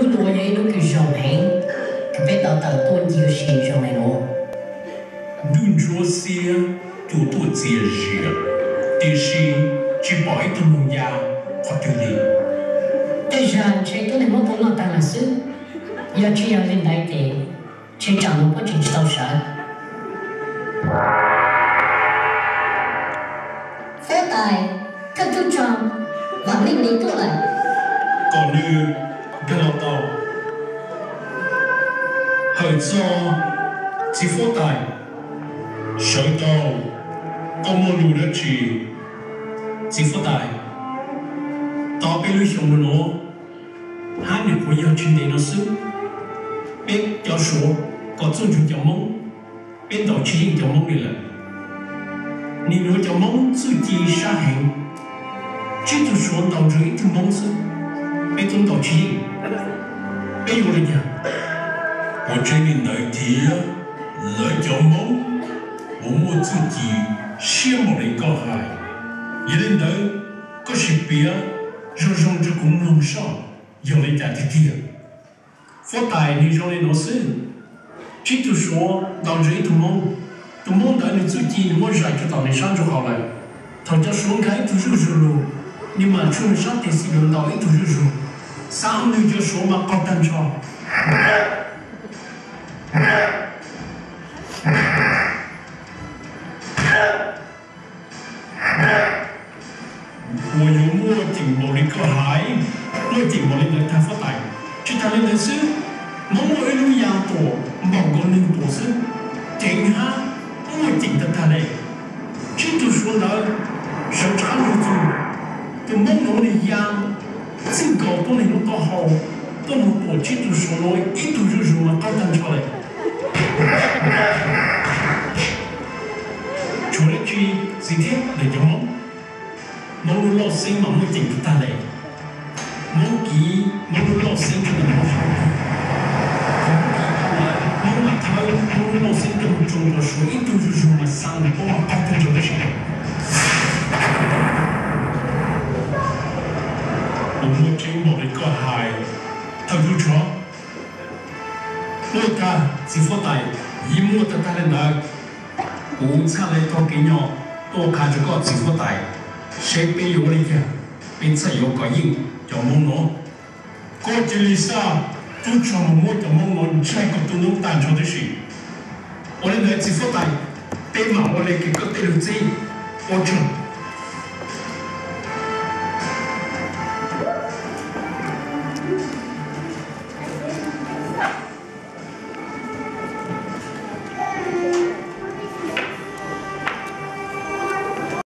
Hnub nuav yog ib hnub kws zoo heev, kws peb tau tawm tuaj ncig ua si zoo le nuav. Ntuj ntsuab xiab cua tuaj txias zias, tiam sis tsis pom ib tug moog ya qhov twg li. Tej zag ntshe tuab neeg muab pub noj taag lawm xwb, yog tsis yog li ntawd ces ntshe tsam nuav puab tseem tsis tau sawv. Huab tais, thawj tub rog Vam Leej Lis tuaj lawm. Kom nws nkag los tau. Hawm txog, txiv huab tais. Sawv tau, koj muaj lus dab tsi? Txiv huab tais, tau peb lub xyoo nuav hab nwg kuj yog tsis ntev nuav xwb, peb cov Suav kom txuj ntsuag cov Moob, peb ntaus tsis yeej cov Moob li lawm. Nim nuav cov Moob txuj ci sab heev, tsib tug Suav ntaus ntswg ib tug Moob xwb, peb tub ntaus tsis yeej. Peb yuav ua li cas? Ua tseeb li ntawd thiab, lawv cov Moob puas muaj txuj ci siab npaum li koj hais? Yog li ntawd, koj sim piav zoo zoo rau kuv mloog soj, yog li cas tiag tiag? Huab tais, nws zoo li nuav xwb. Tsib tug Suav ntaus ntswg ib tug Moob. Tus Moob ntawd nws txuj ci nws muab zais rau tom nws sab ntsuj qaus lawm. Thaum cov Suav nkag ib tug zuj zus lug, nws mam tshuam nws sab tes xis lug ntaus ib tug zuj zus, xav ua nwg cov Suav mas qaug tag nrho. Puas yuav muaj ceem npaum li koj hais? Muaj ceem npaum li ntawd tag huab tais. Tsis tag li ntawd xwb, Moob muaj ib lub ya tuam npaum nkaus neeg tuam xwb, ceev hab muaj ceem tag tag le. Tsib tug Suav ntawd sawv rov qab lug txug, tus Moob nuav nws ya txij nkaus tuab neeg lub taub hau tuaj moog tuam tsib tug Suav nuav ib tug zuj zus mas qaug tag nrho le. Tshuav dab tsi txiv thiab ntawm cov Moob? Moob lub lauj xeeb mas muaj ceem tag tag le. Moob kiv Moob lub lauj xeeb rau ntawm Moob sab, Moob kiv tau lawm, Moob mam thawb Moob lub lauj xeeb rau moog tsoo cov Suav ib tug zuj zus mas xaa puab mas qaug tag nrho tab sis. Puas muaj tseeb npaum li koj hais, thawj tub rog? Muaj tag, txiv huab tais, yeej muaj tag tag le ntawd. Kuv txhaj le taug kev nyo tuaj qha rau koj txiv huab tais, seb peb yuav ua li cas peb txhaj yuav kov yeej cov Moob nuav. Koj cia li xa tub rog moog muab cov Moob nuav ntsaig kom tu noob tag nrho tib si. Ua li ntawd txiv huab tais, peb mam ua le kws koj tej lug txib. Ua tsaug.